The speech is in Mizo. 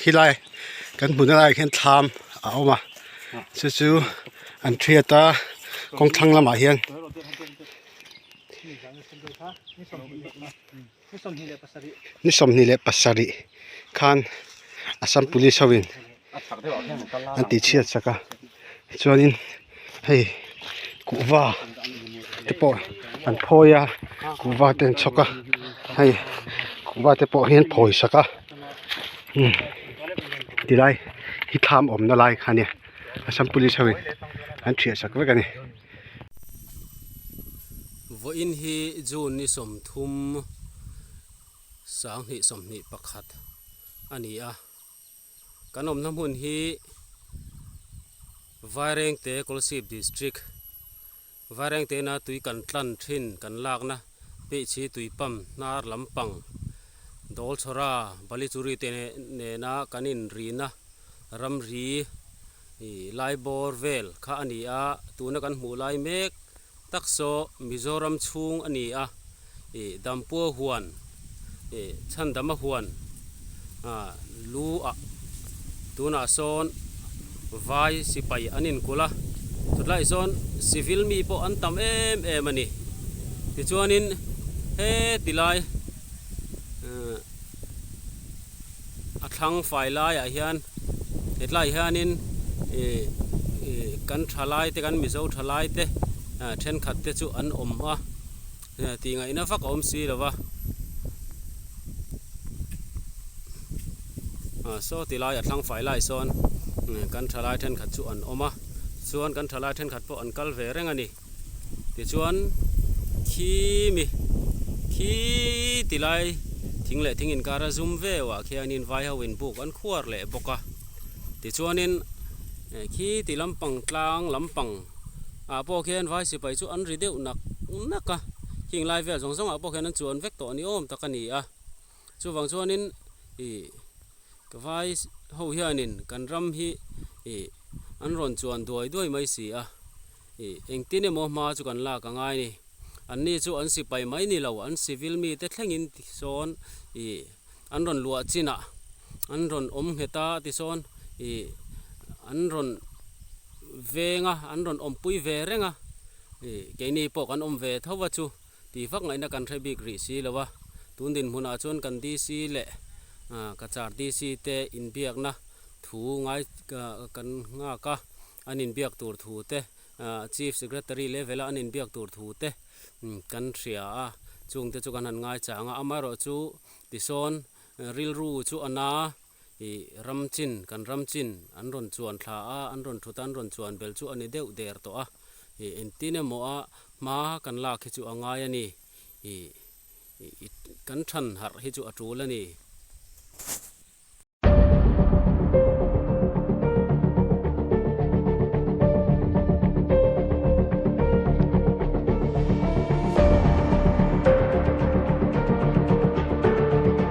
Helai kan hmuhna laiah khian thlam a awm a chu chu an thiat a kawng thlang lamah hian. Ni 27 khan Assam police ho in an tih chhiat sak a chuanin hei kuhva te pawh an phawi a kuhva te an chhawk a hei kuhva te pawh hi an phawi sak a umm tilai hi thlam awmna lai kha ania Assam police ho in an thiah sak vek a ni. Vawiin hi June ni 30 2021 a ni a. Kan awmna hmun hi Vairengte Kolsip District Vairengtena tui kan tlan thin kan lakna Peichhi tui pump hnar lampang Dawlchhawra Balichuri te nena kan inrina ramri ih lai bawr vel kha a ni a tuna kan hmuh lai mek tak saw Mizoram chhung a ni a ih Dampua huan ih Chhandama huan ah lu ah tunah sawn vai sipai an inkulh a chutlaiah sawn civil mi pawh an tam em em a ni tichuanin heti lai eh a thlang fai laiah hian hetlai hianin ih ih kan thalai te kan mizo thalai te ah thenkhat te chu an awm a tih ngaihna vak a awm si lo va ah saw ti lai a thlang fai lai sawn kan thalai thenkhat chu an awm a chuan kan thalai thenkhat pawh an kal ve reng a ni. Tichuan khi mi khi ti lai thing leh thing inkar a zum veu ah khianin vai ho in buk an khuar leh bawk a tichuanin khi ti lampang tlang lampang ah pawh khian vai sipai chu an ri deuh nak nak a khing lai vel zawng zawng ah pawh khian an chuan vek tawh ni awm tak a ni a chuvang chuanin ih vai ho hianin kan ram hi ih an rawn chuan duai duai mai si a. Ih, engtin emaw hma chu kan lak a ngai ni. Anni chu an sipai mai ni lo, an civil mite thlengin tisawn ih an rawn luah chinah an rawn awm nghet a tisawn ih an rawn veng a, an rawn awmpui ve reng a. Ih, keini pawh kan awm ve tho va chu tih vak ngaihna kan hre bik rih si lo a. Tun dinhmunah chuan kan DC leh Cachar DC te inbiakna thu ngai kan nghak a. An inbiak tur thu te, Chief Secretary level a an inbiak tur thu te kan hria a, chung te chu kan han ngaichang a, amaherawhchu tisawn rilru chu a na ih ram chin kan ram chin an rawn chuan thla a, an rawn thut a, an rawn chuan bel chu a ni deuh der tawh a, ih engtin emaw a hma kan lak hi chu a ngai a ni, ih kan than harh hi chu a tul a ni.